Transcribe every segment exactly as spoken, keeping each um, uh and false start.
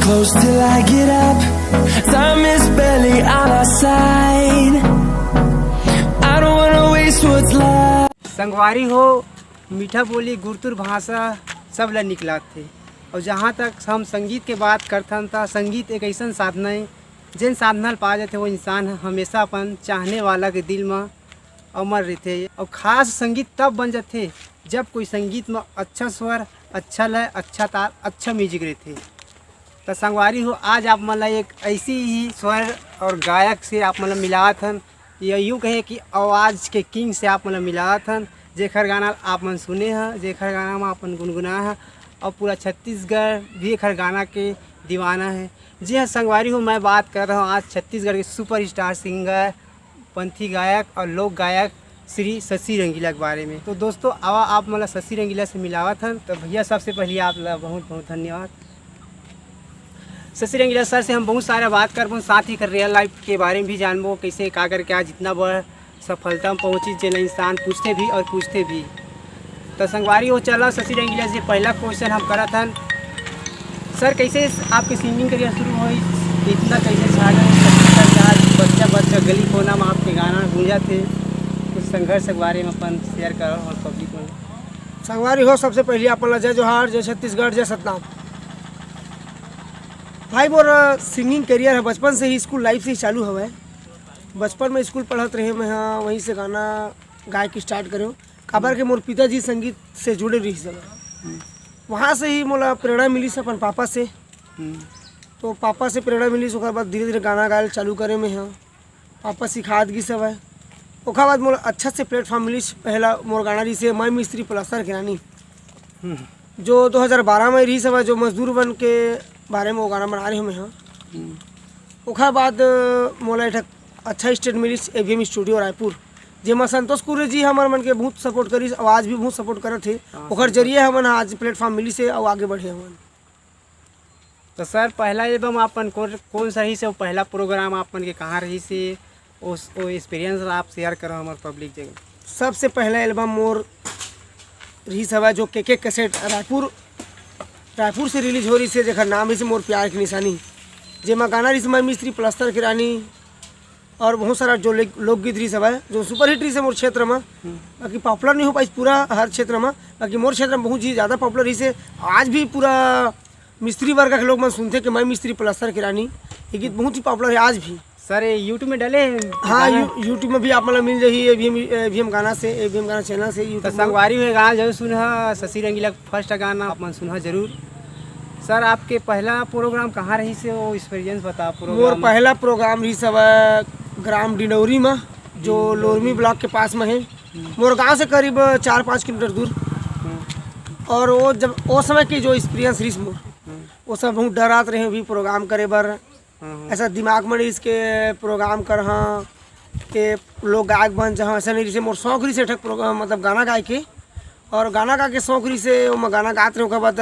Close till I get up. Time is barely on our side. I don't wanna waste what's left. संगवारी हो, मीठा बोली गुरतुर भाषा सब ल निकलाथे। और जहाँ तक हम संगीत के बात करथन, त संगीत एक ऐसन साधना है, जेन साधना ल पा जाथे, वो इंसान ह हमेशा अपन चाहने वाला के दिल म अमर रहिथे। और खास संगीत तब बन जाथे, जब कोई संगीत म अच्छा स्वर, अच्छा लय, अच्छा ताल, अच्छा म्यूजिक रहिथे। त संगवारी हो, आज आप मन ला एक ऐसी ही स्वर और गायक से आप मन ला मिलावत हन। ये यूँ कहे कि आवाज़ के किंग से आप मन ला मिलावत हन, जेखर गाना आप मन सुने ह, जेखर गाना म अपन गुनगुना ह, और पूरा छत्तीसगढ़ भी एखर गाना के दीवाना है। जी हाँ संगवारी हो, मैं बात कर रहा हूँ आज छत्तीसगढ़ के सुपरस्टार सिंगर, पंथी गायक और लोक गायक श्री शशि रंगीला के बारे में। तो दोस्तों, आवा आप मन ला शशि रंगीला से मिलावत हन। तो भैया, सबसे पहले आप ला बहुत बहुत धन्यवाद। शशि रंगीला सर से हम बहुत सारा बात करबो, साथ ही कर रियल लाइफ के बारे में भी जानबो, कैसे का करके आज इतना बड़ सफलता में पहुँची, जेला इंसान पूछते भी और पूछते भी। तो संगवारी हो, चला शशि रंगीला से पहला क्वेश्चन हम करत हन। सर, कैसे आपके सिंगिंग करियर शुरू हुई, इतना कैसे छा गए छत्तीसगढ़ के आज बच्चा बच्चा गली कोना में आपके गाना गूंजा थे? कुछ संघर्ष के बारे में अपन शेयर करो और पब्लिक में। संगवारी हो, सबसे पहले आप ला जय जोहार, जय छत्तीसगढ़, जय सतनाम। भाई, मोर सिंगिंग करियर है बचपन से ही, स्कूल लाइफ से ही चालू हवय। बचपन में स्कूल पढ़त रहे मैं, हाँ, वहीं से गाना गाय के स्टार्ट करे। काबर के मोर पिताजी संगीत से जुड़े रहिस हवय। वहाँ से ही मोला प्रेरणा मिलिस अपन पापा से। हम्म। तो पापा से प्रेरणा मिलिस, ओकर बाद धीरे धीरे गाना गायल चालू करे मैं, हाँ। पापा सिखात गिस हवय। ओकर बाद मोला अच्छा से प्लेटफॉर्म मिलिस। पहला मोर गाना रिहिस हे मैं मिस्त्री पलस्तर किरानी, हम्म। जो दो हज़ार बारह में रिहिस हवय, जो मजदूर मन के बारे में वो गाना बना रहे हमें, हाँ। हम्म। ओकर बाद मोला एक ठक अच्छा स्टेज मिलिस एवीएम स्टूडियो रायपुर, जेमा संतोष कुरे जी हमर मन के बहुत सपोर्ट करिस, आवाज़ भी बहुत सपोर्ट करत हे। हाँ, ओकर संतोष। जरिए हमन आज प्लेटफॉर्म मिलिस हे अउ आगे बढ़े हमन। तो सर, पहला एल्बम आपन कौन, कौन सा रहिस हे? पहला प्रोग्राम आपन के कहाँ रहिस हे? उस, वो एक्सपीरियंस ला आप शेयर करो हमर पब्लिक जगह। सबसे पहला एल्बम मोर रिहिस हवय, जो केके कैसेट रायपुर, रायपुर से रिलीज हो रहिस हे, जेकर नाम रिहिस हे मोर प्यार की निशानी, जेमा गाना रिहिस हे मैं मिस्त्री पलस्तर किरानी, और बहुत सारा जो ले-, लोकगीत रिहिस हवय, जो सुपरहिट रिहिस हे मोर क्षेत्र में। हम्म। बाकी पॉपुलर नहीं हो पाइस पूरा हर क्षेत्र में, बाकी मोर क्षेत्र में बहुत ही ज़्यादा पॉपुलर रिहिस हे। आज भी पूरा मिस्त्री वर्ग के लोग मन सुनथे कि मैं मिस्त्री पलस्तर किरानी, ये गीत बहुत ही पॉपुलर है आज भी। सर, ये YouTube में डले हैं हाँ, गाना? यू-, YouTube में भी आप मतलब मिल जाही एवीएम, एवीएम गाना से, एवीएम गाना चैनल से तो YouTube में। संगवारी हुए गाना जरूर सुनहा, शशि रंगीला के फर्स्ट गाना आप मन सुनहा जरूर। सर, आपके पहला प्रोग्राम कहाँ रहिस हे, वो एक्सपीरियंस बता प्रोग्राम मोर में। पहला प्रोग्राम रहिस हवय ग्राम डिंडौरी में, जो हम्म, लोरमी ब्लॉक के पास में है। हम्म। मोर गांव से करीब चार पाँच किलोमीटर दूर। हम्म। और वो जब, वो समय के जो एक्सपीरियंस रहिस मोर, हम्म। वो समय बहुत डरात रहे भी प्रोग्राम करे बर। हम्म। ऐसा दिमाग में रहिस के प्रोग्राम करहा, के लोग गायक बन जहा, ऐसा नहीं रहिस। मोर शौक रहिस एक ठक प्रोग्राम, मतलब गाना गाए के। और गाना गा के शौक रहिस हे, ओमा गाना गात रहे। ओकर बाद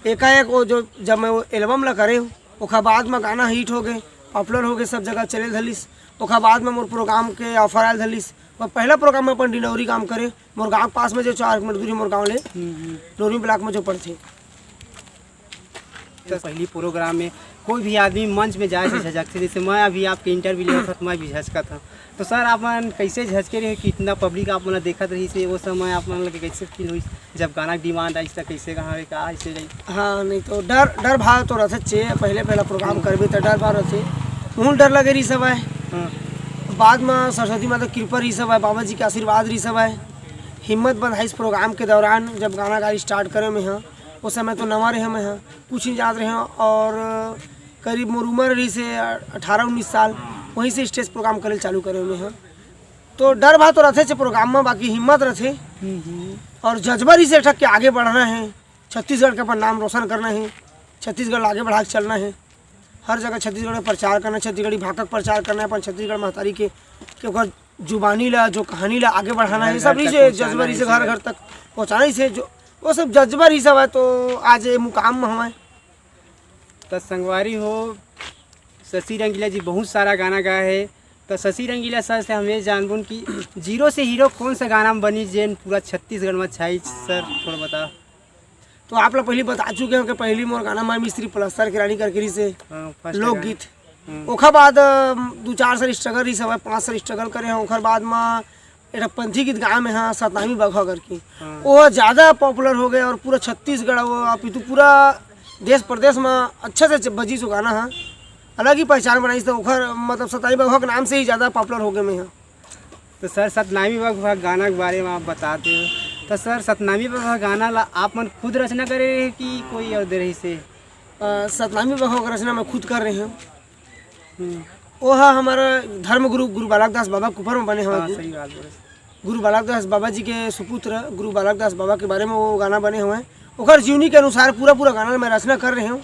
एकाएक वो जो, जब मैं वो एल्बम ला करे, ओकर बाद में गाना हिट हो गए, पॉपुलर हो गए, सब जगह चले धलिस। ओकर बाद में मोर प्रोग्राम के ऑफर आयल धलिस। और पहला प्रोग्राम में अपन डिंडौरी गांव करे, मोर गांव के पास में जो चार किलोमीटर दूरी मोर गांव ले, हम्म, हम्म। लोरमी ब्लॉक में जो पड़थे। तो पहली प्रोग्राम में कोई भी आदमी मंच में जाए से झिझकथे, जैसे मैं अभी आपके इंटरव्यू लेवत हूँ, मैं भी झिझकत हूँ। तो सर, आप मन कैसे झिझके रहे कि इतना पब्लिक आप मन देखत रहिस हे, वो समय आप मन लगे कैसे फील हुई, जब गाना के डिमांड आइस, त कैसे कहाँ रे, का ऐसे जाई? हाँ, नहीं तो डर, डर भाव तो रहथे चे, पहले पहला प्रोग्राम करबे त डर भाव रहथे, बहुत डर लगे रहिस हवय। हाँ। बाद में सरस्वती माता के कृपा रहिस हवय, बाबा जी के आशीर्वाद रहिस हवय, हिम्मत बंधाइस प्रोग्राम के दौरान, जब गाना गाए स्टार्ट करे में हाँ, उस समय तो नवा रहे में हाँ, कुछ नहीं जानत रहे हाँ, और करीब मोर उम्र रहिस हे अठारह उन्नीस साल, वहीं से स्टेज प्रोग्राम करे चालू करे में हाँ। तो डर भाव तो रहथे चे प्रोग्राम में, बाकी हिम्मत रहथे। हम्म, हम्म। और जज्बा रहिस हे एक ठक के आगे बढ़ना है, छत्तीसगढ़ के अपन नाम रोशन करना है, छत्तीसगढ़ ला आगे बढ़ा के चलना है। हर जगह छत्तीसगढ़ में प्रचार करना है, छत्तीसगढ़ी भाखा के प्रचार करना है, अपन छत्तीसगढ़ महतारी के, के ओकर जुबानी ला, जो कहानी ला आगे बढ़ाना है, ये सब घर घर रहिस हे तक जज्बा पहुँचाना रहिस हे, है घर सर। घर तक पहुँचाना रहिस हे, जो वो सब जज्बा रहिस हवय, तो आज ये मुकाम में हवय। त संगवारी हो, शशि रंगीला जी बहुत सारा गाना गाए हे। त शशि रंगीला सर से हम ये जानबुन कि जीरो से हीरो कौन सा गाना में बनी, जेन पूरा छत्तीसगढ़ में छाई, सर थोड़ा बता। तो आप ला पहली बता चुके हंव कि पहली मोर गाना माई मिस्त्री पलस्तर के रानी करके रहिसे, हाँ, first लोकगीत। गाना। हम्म। ओखर बाद, अ, दू चार साल struggle रहिस हवय, पाँच साल struggle करे हंव। ओखर बाद म एक ठा पंथी गीत गाए में हा, सतनामी बघवा करके। हाँ। वो ज्यादा popular हो गए और पूरा छत्तीसगढ़, वो अपितु पूरा देश प्रदेश म अच्छा से बजिस वो गाना हा। अलग ही पहचान बनाइस, तो ओखर मतलब सतनामी बघवा के नाम से ही ज्यादा popular हो गए में हा। तो सर, सतनामी बघवा गाना के बारे में आप बताते हो, तो सर, सतनामी बघवा गाना ला आप मन खुद रचना करे रहे कि कोई और दे रहिसे? अ, सतनामी बघवा के रचना मैं खुद कर रहे हंव। हम्म। वो हा हमारा धर्म गुरु, गुरु बालक दास बाबा के ऊपर में बने हवय। हाँ, गीत। सही बात बोले। गुरु बालक दास बाबा जी के सुपुत्र गुरु बालक दास बाबा के बारे में वो गाना बने हवय। ओकर जीवनी के अनुसार पूरा, पूरा गाना मैं रचना कर रहे हंव।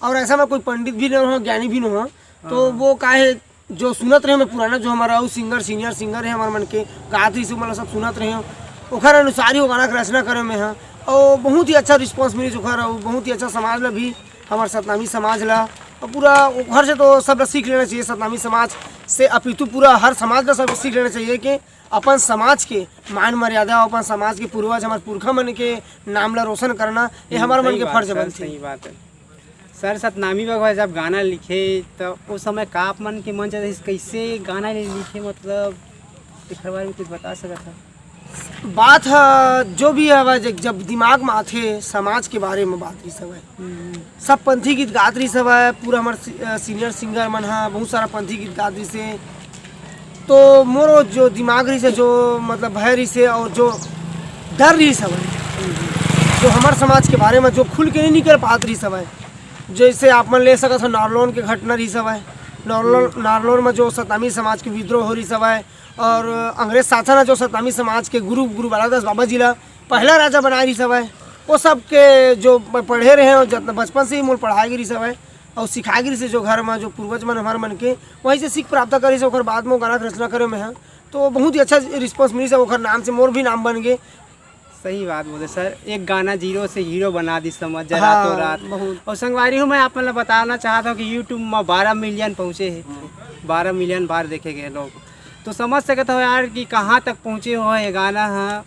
और ऐसा मैं कोई पंडित भी नोहंव, ज्ञानी भी नोहंव, तो हाँ। वो का हे, जो सुनत रहे मैं पुराना, जो हमारा अउ singer, senior singer हे हमारे मन के, गात रहिस, मतलब सब सुनत रहे हंव, ओखर अनुसार ही वो गाना के रचना करे में हा। और बहुत ही अच्छा response मिलिस ओखर, और बहुत ही अच्छा समाज ला भी, हमारे सतनामी समाज ला, और पूरा ओखर से तो सब ला सीख लेना चाहिए, सतनामी समाज से अपितु पूरा हर समाज ला सब सीख लेना चाहिए कि अपन समाज के मान मर्यादा, अपन समाज के पूर्वज, हमारे पुरखा मन के नाम ला रोशन करना, ये हम्म, हमारे मन सही के बात फर्ज सर, बनथे। सही बात है। सर, सतनामी बघवा जब गाना लिखे, तो उस समय का आप मन के मन से रहिस, कैसे गाना ले लिखे, मतलब, एकर बारे में कुछ बता सकत हव? बात ह, जो भी हवय, जब, जब दिमाग में आथे, समाज के बारे में बात रहिस हवय। हम्म। सब पंथी गीत गात रहिस हवय, पूरा हमर सी-, अ, senior singer मन ह बहुत सारा पंथी गीत गात रहिस हे। तो मोर जो दिमाग रहिस हे, जो मतलब भय रहिस हे और जो डर रहिस हवय, जो हमर समाज के बारे में जो खुल के नहीं निकल पात रहिस हवय, जैसे आप मन ले सकत हो नारलोन के घटना रहिस हवय, नारलोन, हम्म। नारलोन में जो सतनामी समाज के विद्रोह हो रहिस हवय और अंग्रेज शासन ह जो सतनामी समाज के गुरु, गुरु बालादास बाबा जी ला पहला राजा बनाए रहिस हवय, वो सब के जो मैं पढ़े रहे हंव, जतना बचपन से ही मोर पढ़ाए गे रहिस हवय और सिखाए गे रहिस हे, जो घर में जो पूर्वज मन हमार मन के वहीं से सीख प्राप्त करिस हे। ओकर बाद में वो गाना के रचना करे में हा, तो बहुत ही अच्छा response मिलिस हे, ओकर नाम से मोर भी नाम बन गे। सही बात बोले सर, एक गाना zero से hero बना दिस समझ जा हाँ, रातों रात। बहुत। और संगवारी हो, मैं आप मन ला बताना चाहत हंव कि YouTube में बारह million पहुंचे हे, बारह million बार देखे गए लोग, तो समझ सकत हो यार कि कहाँ तक पहुंचे हो ये गाना ह।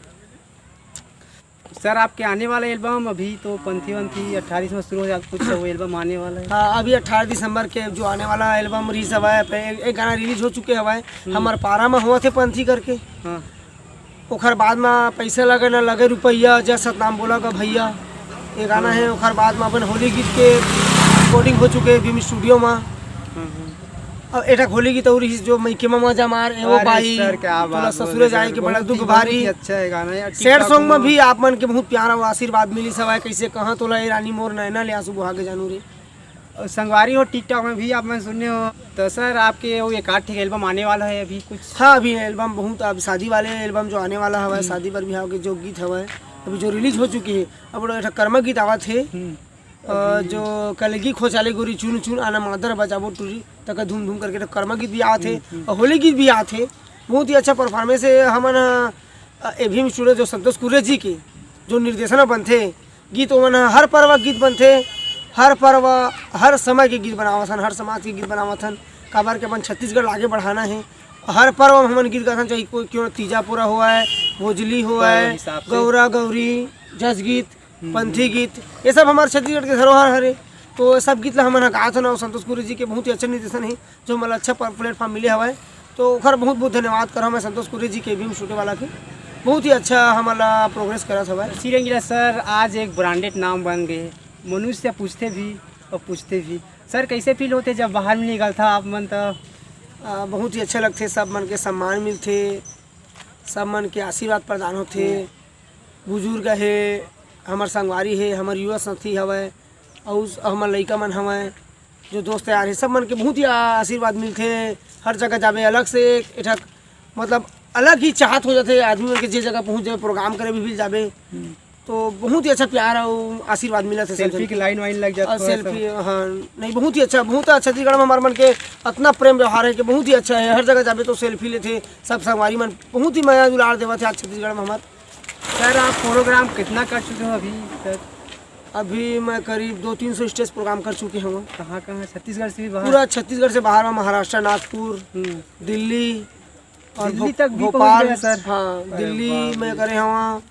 सर, आपके आने वाला album अभी तो पंथी वंथी अट्ठाईस में शुरू हो जात, कुछ वो album आने वाला है। हाँ, अभी अट्ठारह दिसंबर के जो आने वाला album release हवय, पे एक, एक गाना release हो चुके हवय, हम्म। हमर पारा में होवत हे पंथी करके। हाँ। ओखर बाद में पैसा लगे ना लगे रुपया, जय सतनाम बोला गा भैया, ये गाना हाँ। है। ओखर बाद में अपन होली गीत के recording हो चुके हे भीम studio में। हम्म, हम्म। अब एक ठक होली गीत और रहिस जो मइके में मजा मार, ए ओ अरे बाई, सर, क्या तोला बात ससुरे बोले जाए सर, के बड़ा बहुत दुख ही, बहुत भारी। ही अच्छा है गाना यार, sad TikTok song में में। भी आप मन के बहुत प्यार और आशीर्वाद मिलिस हवय, कैसे कहाँ तोला ए रानी मोर नैना ले आंसू बहा के जानू रे। और संगवारी हो, TikTok में भी आप मन सुनने हो, तो सर, आपके वो एक आध ठे album आने वाला है अभी कुछ? हाँ, अभी album बहुत, अब शादी वाले album जो आने वाला हवय, हम्म। शादी बर बिहाव के जो गीत हवय, अभी जो release हो चुके हे, अब एक ठक कर्मा गीत आवत हे, हम्म। अ, जो कलगी खोचाले गोरी चुन चुन आना मादर बजाबो टूरी तक धूम धूम करके तो कर्मा गीत भी आत हे हम्म, हम्म। और होली गीत भी आत हे। बहुत ही अच्छा performance हे। हमन, अ, ए भीम studio जो संतोष कुर्रे जी के जो निर्देशन बनथे गीत, ओमन ह हर पर्व गीत बनथे, हर पर्व, हर समय के गीत बनावत हन, हर समाज के गीत बनावत हन, काबर के अपन छत्तीसगढ़ ला आगे बढ़ाना हे। हर पर्व में हमन गीत गाथन, चाहे कोई क्यों तीजा पूरा होवय, भोजली होवय, पर्व हिसाब से। गौरा गौरी, जस गीत, हम्म, पंथी हम्म। गीत, ये सब हमारे छत्तीसगढ़ के धरोहर हरे। तो ये सब गीत ला हमन ह गात हन और संतोष कुर्रे जी के बहुत ही अच्छा निर्देशन हे, जो हमन ला अच्छा प-, platform मिले हवय। तो ओखर बहुत बहुत धन्यवाद करहूँ मैं संतोष कुर्रे जी के भीम studio वाला के, बहुत ही अच्छा हमन ला progress करत हवय। श्री रंगीला सर, आज एक branded नाम बन गए, मनुष्य पूछते भी और पूछते भी। सर, कैसे feel होते जब बाहर में निकलता आप मन तो? आ, बहुत ही अच्छा लगथे, सब मन के सम्मान मिलथे, सब मन के आशीर्वाद प्रदान होथे। हम्म। बुजुर्ग हे, हमर संगवारी हे, हमर युवा साथी हवय, अउ हमर लइका मन हवय, जो दोस्त यार हे, सब मन के बहुत ही आशीर्वाद मिलथे। हर जगह जाबे अलग से एक, एक ठक, मतलब, अलग ही चाहत हो जाथे आदमी मन के, जे जगह पहुँच जाबे, program करे भी, भी जाबे, हम्म। तो बहुत ही अच्छा प्यार अउ आशीर्वाद मिलत हे सब selfie झन के के। line वाइन लग जात अउ होय selfie, सब। हाँ, नहीं, बहुत ही अच्छा, बहुत अच्छा। छत्तीसगढ़ में हमारे मन के अतना प्रेम व्यवहार है कि बहुत ही अच्छा है। हर जगह जाबे तो selfie लेथे सब संगवारी मन, बहुत ही मया दुलार देवत हे आज छत्तीसगढ़ में हमार। सर, आप program कितना कर चुके हो अभी तक? अभी मैं करीब दो तीन सौ stage program कर चुके हूँ। कहाँ कहाँ, छत्तीसगढ़ से भी बाहर? पूरा छत्तीसगढ़ से बाहर में, महाराष्ट्र, नागपुर, हम्म। दिल्ली और दिल्ली भो-, तक भी पहुँच भोपाल। गया सर। हाँ, अरे दिल्ली बाप में रे। करे हवा,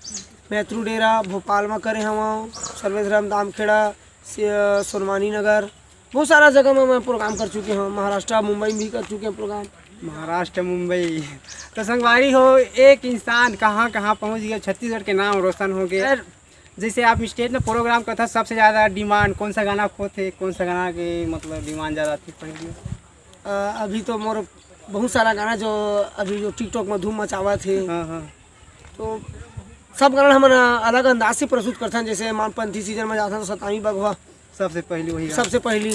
मैत्रू डेरा भोपाल म करे हवं, सर्वेश्वरम दामखेड़ा, से-, सोनवानी नगर, बहुत सारा जगह म मैं प्रोग्राम कर चुके हवं। महाराष्ट्र, मुंबई में भी कर चुके हवं प्रोग्राम। महाराष्ट्र, मुंबई। तो संगवारी हो, एक इंसान कहाँ कहाँ पहुँच गया, छत्तीसगढ़ के नाम रोशन हो गया। जैसे आप स्टेज में प्रोग्राम करता, सबसे ज़्यादा डिमांड कौन सा गाना होथे, कौन सा गाना के मतलब डिमांड ज़्यादा थी पहले? अ, अभी तो मोर बहुत सारा गाना जो अभी जो TikTok में धूम मचावत हे। हाँ, हाँ। तो सब गाना हमन अलग अंदाज से प्रस्तुत करथन, जैसे मानपंथी सीजन में जाथन तो सतामी बघवा। सबसे पहली वही गाना। सबसे पहली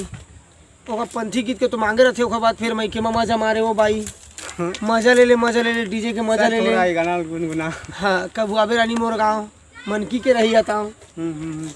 ओकर पंथी गीत के तो मांगे रथे, ओकर बाद फिर मइके में मजा मारे वो बाई। हाँ। मजा ले ले, मजा ले ले, DJ के मजा सर, ले ले। थोड़ा ये गाना गुनगुना। हाँ, कभू आबे रानी मोर गाँव, मनकी के रही जाता हूँ। हम्म, हम्म, हम्म।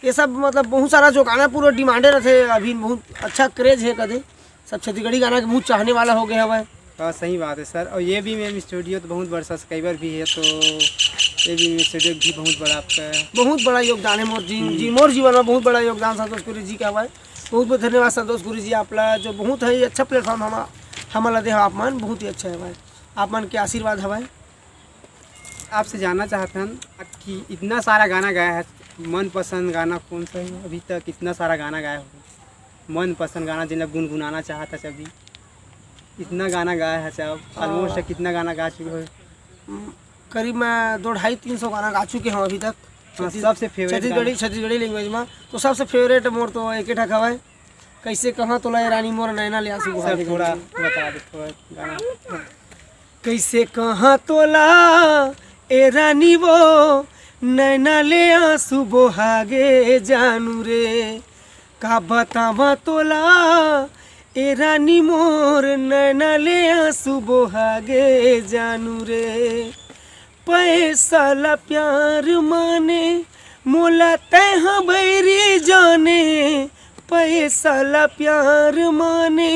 ये सब मतलब बहुत सारा जो गाना पूरा डिमांडे रथे, अभी बहुत अच्छा क्रेज है कदे, सब छत्तीसगढ़ी गाना के बहुत चाहने वाला हो गए हवय। हाँ, सही बात है सर। और ये भी मेम स्टूडियो तो बहुत बड़ा सब्सक्राइबर भी है, तो ये भी मेम स्टूडियो भी बहुत बड़ा आपका है। बहुत बड़ा योगदान है मोर जी, हम्म। जी, मोर जीवन में बहुत बड़ा योगदान संतोष गुरु जी का हवय। बहुत बहुत धन्यवाद संतोष गुरु जी आप ला, जो बहुत है अच्छा प्लेटफॉर्म हम हमन ला दे आप मन, बहुत ही अच्छा है भाई, आप मन के आशीर्वाद हवय। आपसे जानना चाहत हन कि इतना सारा गाना गाया है, मनपसंद गाना कौन सा है? अभी तक इतना सारा गाना गाया हो, मनपसंद गाना जिन ला गुनगुनाना चाहत हस अभी, इतना गाना गाया है आप, आ, ऑलमोस्ट कितना गाना गा चुके हो? हम्म, करीब मैं दो ढाई तीन सौ गाना गा चुके हवं अभी तक। हाँ, छत्तीस-, सबसे फेवरेट छत्तीसगढ़ी, गाना? छत्तीसगढ़ी लैंग्वेज में तो सबसे फेवरेट मोर तो एक ठक हवय, कैसे कहाँ तोला ए रानी मोर नैना ले आंसू बहा सर, दे थोड़ा गाना। बता दे, थोड़ा गाना। कैसे कहाँ तोला ए रानी वो नैना ले आंसू बोहागे जानू रे, का बतावा तोला ए रानी मोर नैना ले आंसू बोहागे जानू रे। पैसा ला प्यार माने मोला तैहा बैरी जाने, पैसा ला प्यार माने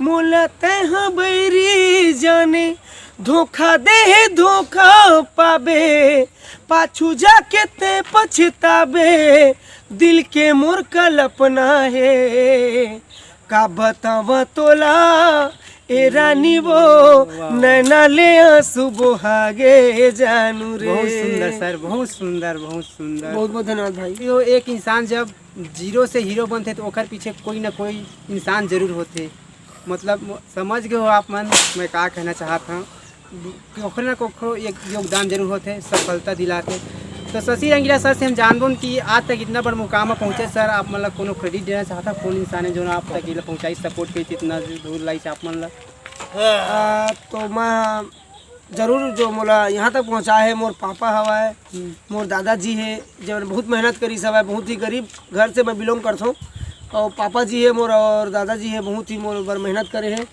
मोला तैहा बैरी जाने, धोखा दे धोखा पाबे, पाछू जाके ते पछताबे, दिल के मोर कल्पना है, का बतावा तोला ए रानी वो वाह। नैना ले आंसू बोहागे जानू रे। बहुत सुंदर सर, बहुत सुंदर, बहुत सुंदर। बहुत बहुत धन्यवाद भाई। यो एक इंसान जब जीरो से हीरो बनथे तो ओकर पीछे कोई ना कोई इंसान जरूर होथे। मतलब समझ गए हो आप मन, मैं का कहना चाहत हूँ। कोखरो ना कोखरो एक योगदान जरूर होथे, सफलता दिलाथे। तो शशि रंगीला सर से हम जानबोन कि आज तक इतना बड़ मुकाम में पहुँचे सर, आप मतलब कोनो क्रेडिट देना चाहता कौन इंसान है जो ना आप तक इला पहुँचाई, सपोर्ट करी इतना दूर लाइस आप मन ला? आ, तो मैं जरूर जो मोला यहाँ तक पहुँचा है मोर पापा हवय, हम्म। मोर दादाजी है, जो बहुत मेहनत करी सब है, बहुत ही गरीब घर से मैं बिलोंग करता हूँ। और पापा जी है मोर और दादाजी है, बहुत ही मोर बर मेहनत करे है।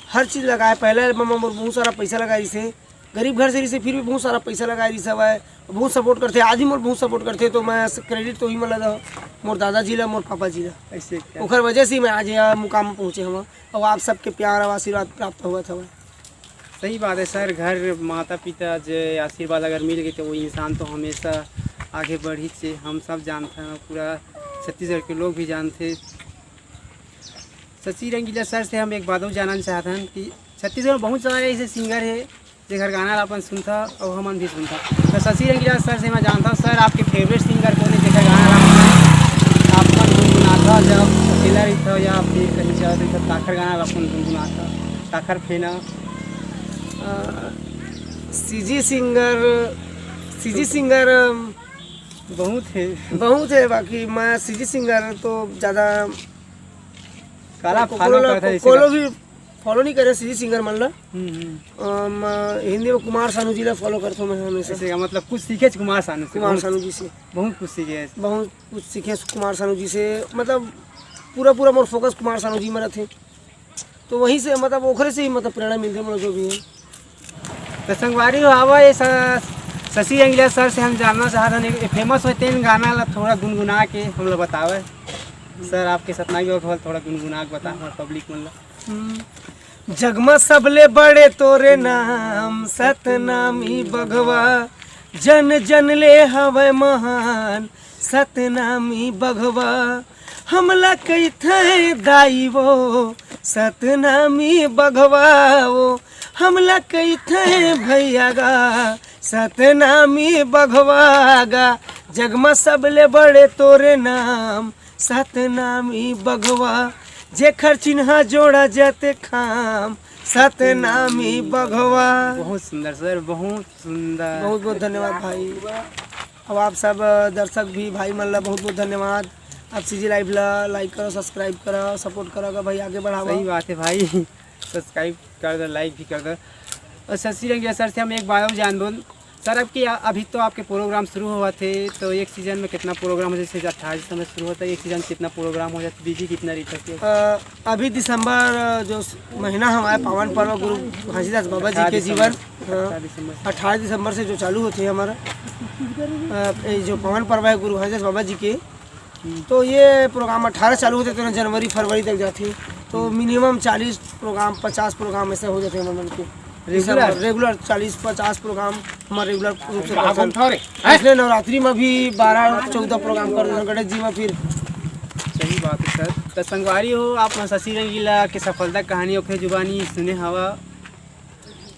हर चीज़ लगाए, पहला एल्बम में मोर बहुत सारा पैसा लगाए रहिसे, गरीब घर से रहिसे, फिर भी बहुत सारा पैसा लगाए रहिस हवय, बहुत सपोर्ट करथे, आज भी मोर बहुत सपोर्ट करथे। तो मैं क्रेडिट तो ही मोला द-, मोर दादाजी ला, मोर पापा जी ला। ऐसे क्या? ओखर वजह से ही मैं आज यह मुकाम में पहुँचे हवं और आप सबके प्यार और आशीर्वाद प्राप्त होवत हवय। सही बात है सर, घर माता पिता जे आशीर्वाद अगर मिल गए तो वो इंसान तो हमेशा आगे बढ़ी से हम सब जानते हैं, पूरा छत्तीसगढ़ के लोग भी जानते। शशि रंगीला सर से हम एक बात और जानना चाहते हैं कि छत्तीसगढ़ में बहुत सारे ऐसे सिंगर है जेकर गाना ला अपन सुनता और हमन भी सुनता। तो शशि रंगीला सर से मैं जानता हूँ, सर आपके फेवरेट सिंगर कौन है जेकर गाना ला अपन, अपन गुनगुनाता जब अकेला रहता या फिर कहीं जाओ तो सब काखर गाना ला अपन गुनगुनाता, काखर फेना? सीजी सिंगर, सीजी सिंगर बहुत है। बहुत है, बाकी मैं सीजी सिंगर तो ज़्यादा काला को-, फॉलो कोनो ला-, करता है को-, इसी कोनो का। भी फॉलो नहीं करे सीजी सिंगर मन ला। हम्म, हम्म। अम, हिंदी में कुमार सानू जी ला फॉलो करता हूँ मैं हमेशा। ऐसे का मतलब कुछ सीखे कुमार सानू से, कुमार बहुत, सानू जी से। बहुत कुछ सीखे। बहुत कुछ सीखे कुमार सानू जी से, मतलब पूरा, पूरा मोर फोकस कुमार सानू जी में रहते। तो वहीं से मतलब ओखरे से ही मतलब प्रेरणा मिलते मतलब जो भी है। तो संगवारी हो, आवा ये स-, शशि रंगीला सर से हम जानना चाहत हन, एक फेमस होय तेन गाना ला थोड़ा गुनगुना के हम लोग बतावे। सर आपके सतनामी बघवा थोड़ा गुनगुना के बता हमारे पब्लिक मन ला। हम्म। जग म सबले बड़े तोरे नाम सतनामी बघवा, जन जन ले हवय महान सतनामी बघवा। हमला कहिथे दाई वो सतनामी बघवा वो, हमला कहिथे भैया गा सतनामी बघवा गा, जग म सबले बड़े तोरे नाम। सतनामी बघवा, जेखर चिन्हा जोड़ा जते खाम। सतनामी बघवा। बहुत सुंदर सर, बहुत सुंदर। बहुत बहुत धन्यवाद भाई। अब आप सब दर्शक भी भाई मन ला बहुत बहुत धन्यवाद। आप सीजी लाइव ला लाइक करो, सब्सक्राइब करो, सपोर्ट करो, अगर भाई आगे बढ़ावा। सही बात है भाई, सब्सक्राइब कर दो, लाइक भी कर दो। और शशि रंगीला सर से हम एक बात और जान बोल सर, अब की अभी तो आपके प्रोग्राम शुरू हुआ थे, तो एक सीजन में कितना प्रोग्राम हो, जैसे अट्ठाईस में शुरू होता है, एक सीजन कितना प्रोग्राम हो जाता है, बीजी कितना रहता है? अ, अभी दिसंबर, अ, जो स-, महीना हमारे पावन पर्व गुरु घासीदास बाबा जी के जीवन, अ, अट्ठारह दिसंबर से जो चालू होते हैं हमारा, अ, ये जो पावन पर्व है गुरु घासीदास बाबा जी के, तो ये प्रोग्राम अट्ठारह चालू होते तो जनवरी फरवरी तक जाते, तो मिनिमम चालीस प्रोग्राम, पचास प्रोग्राम ऐसे हो जाते हैं, मतलब कि रेगुलर? रेगुलर चालीस पचास प्रोग्राम हमारे रेगुलर रूप से। पिछले नवरात्रि में भी बारह चौदह प्रोग्राम कर देते हैं गणेश जी में। फिर सही बात है सर। तो संगवारी हो, आप मन शशि रंगीला के सफलता कहानी ओखरे जुबानी सुने हवा।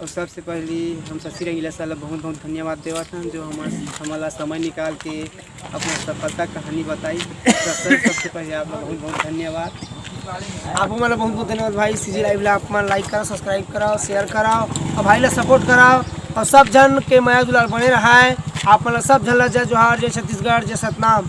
और सबसे पहली हम शशि रंगीला सर ला बहुत बहुत धन्यवाद देवत हन, जो हमर, हमला समय निकाल के अपन सफलता कहानी बताई। तो सर, सबसे पहले आप ला बहुत बहुत धन्यवाद। आप मन ला बहुत बहुत धन्यवाद भाई। सीजी लाइव ला आप मन लाइक करो, सब्सक्राइब करो, शेयर करो और भाई ला सपोर्ट करो। और सब झन के मया दुलार बने रहा है। आप मन ला सब झन ला जय जोहार, जय छत्तीसगढ़, जय सतनाम।